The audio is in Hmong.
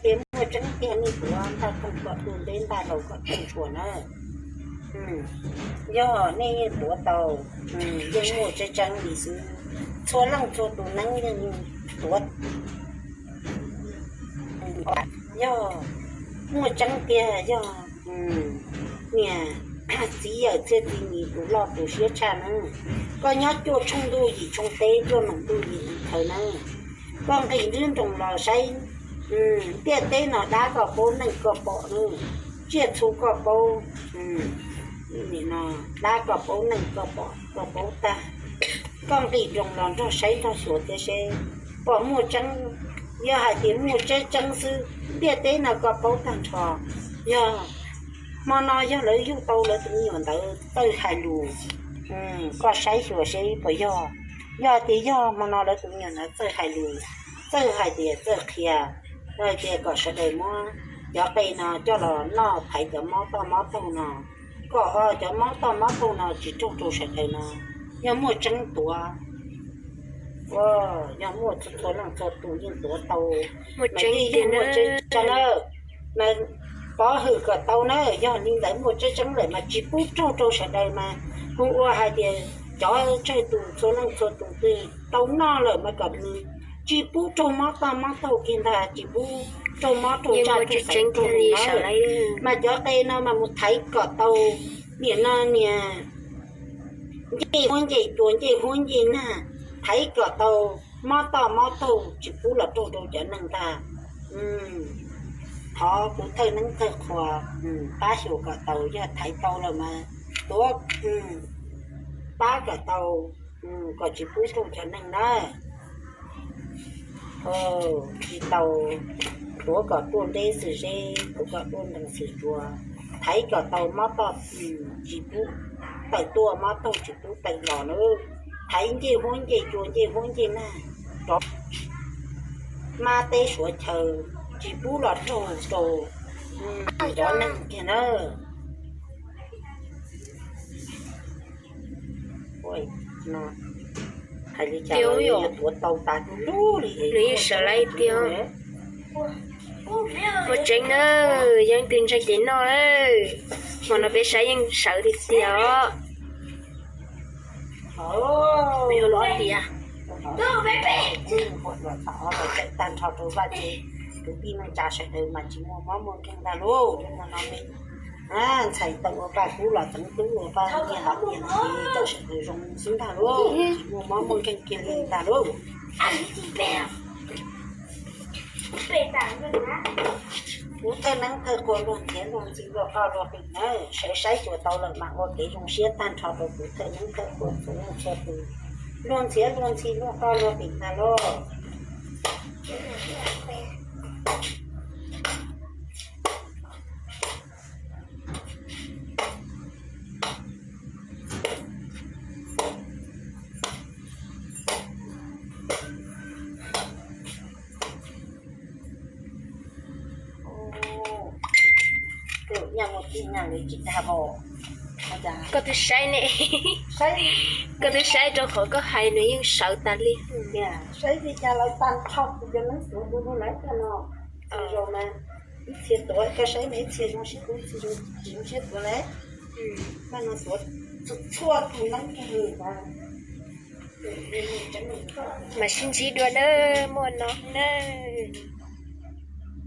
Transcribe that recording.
Ces muaj tseeb tiag nej tuav ntaj toog kom tu nteb, ntaj laus kom toog tshuaj na. Yog nej yeej tuav tau, yeej muaj tseeb tseeb li xwb. Txhua leej txhua tus neeg yeej tuav. Yog muaj tseeb tiag, yog niam txiv yawm txhiaj txiv nis tus loj tus siab tshaj na, koj nyob cuaj tshooj ntuj yim tshooj teb, cuaj noog ntuj yim noog chaw na, koj nqis nruab nroos los saib, ntiaj teb no dab koj paub neej koj pom na, tsiaj txhu koj paub, dab koj paub neej koj pom koj paub tag. Koj nqis nroos los nrog saib nrog xyuas thiab seb pom muaj tseeb. Yog hais tias muaj tseeb tseeb xwb, ntiaj teb no koj paub tag nrho. Yog hmo no yog lawv yug tau lawv tus me nyuam ntawd txawj hais lus, koj saib xyuas seb puas yog. Yog hais tias yog hmo no lawv tus me nyuam ntawd txawj hais lus, txawj hais tias txawj qhia, hais tias kom sawv daws muab cov qe no coj los noj thaiv cov mob toj mob taug no, kom cov mob toj mob taug no tsis raug rau sawv daws no, yog muaj tseeb tuav. Yog muaj txhua leej txhua tus yeej tuav tau, mas yeej muaj tseeb tseeb na. Mas pov hwm kom tau na, yog li ntawd muaj tseeb tseeb lawm mas tsis pub raug rau sawv daws mas, kuv ua hais tias cov tsawg tus txhua leej txhua tus twg tau noj lawm mas kom nws tsis pub raug mob toj mob taug kiag ntag, tsis pub raug mob raug tsaj raug xaiv raug lus na. Mas cov qe no mas mus thaiv kom tau, niam no niam ncej huab ncej cua ncej huab ncej nag, thaiv kom tau mob toj mob taug tsis pub los raug rau cov neeg ntag. Thov kuv thawj neeb thawj qhua pab xyuas kom tau, yog thaiv tau lawm mas tuav pab kom tau, kom tsis pub raug cov neeg na. Tsis tau, tuav kom tuaj nteb xwm zeb, tuav kom tuaj nrees xwm tsua, thaiv kom tau mob toj, tsis pub tawm tuaj, mob taug tsis pub tawm los na. Thaiv ncej huab ncej cua ncej huab ncej nag rov mab teb suav chaw, tsis pub los raug rau cov neeg kiag na. Hais li cas los yuav tuav tau tas du lug li, nws yeej sawv laiv tiag. Muaj tseeb na, yog leej twg ntseeg ces noj lawm. Hmo no peb saib yeej sawv tiag tiag os. Tag nrho rau vaj tse, kwv tij neej tsa sawv daws mas tsis muaj mob muaj nkeeg ntag lauj. Ntxhais tau ua paj kub los teev tub ua paj nyiaj los tiag no ces tau sawv daws zoo xwb ntag lauj, tsis muaj mob muaj nkeeg kiag li ntag lauj. Kuv thawj neeb thawj qhua luag ntxhiav luag ntxhi luag qoj luag qees na, sawv saib xyuas tau lawm mas ua kev zoo siab tag nrho rau kuv thawj neeb thawj qhua txhua leej txhua tus. Luag ntxhiav luag ntxhi luag qoj luag qees ntag lauj. Koj twb saib ne, koj twb saib rau qhov koj hais nws yeej sawv tas li. Saib li cas lawv tag nrho kuv cov neeb tuav du lug lawm no. Txhua zaus mas ib txhia tuav koj saib mas ib txhia zoo siab tuav, ib txhia zoo siab tuav lawm. Mas no tuav txhua tus neeb kiag li ntag. Mas sib ntsib dua nawb, muaj no nawb.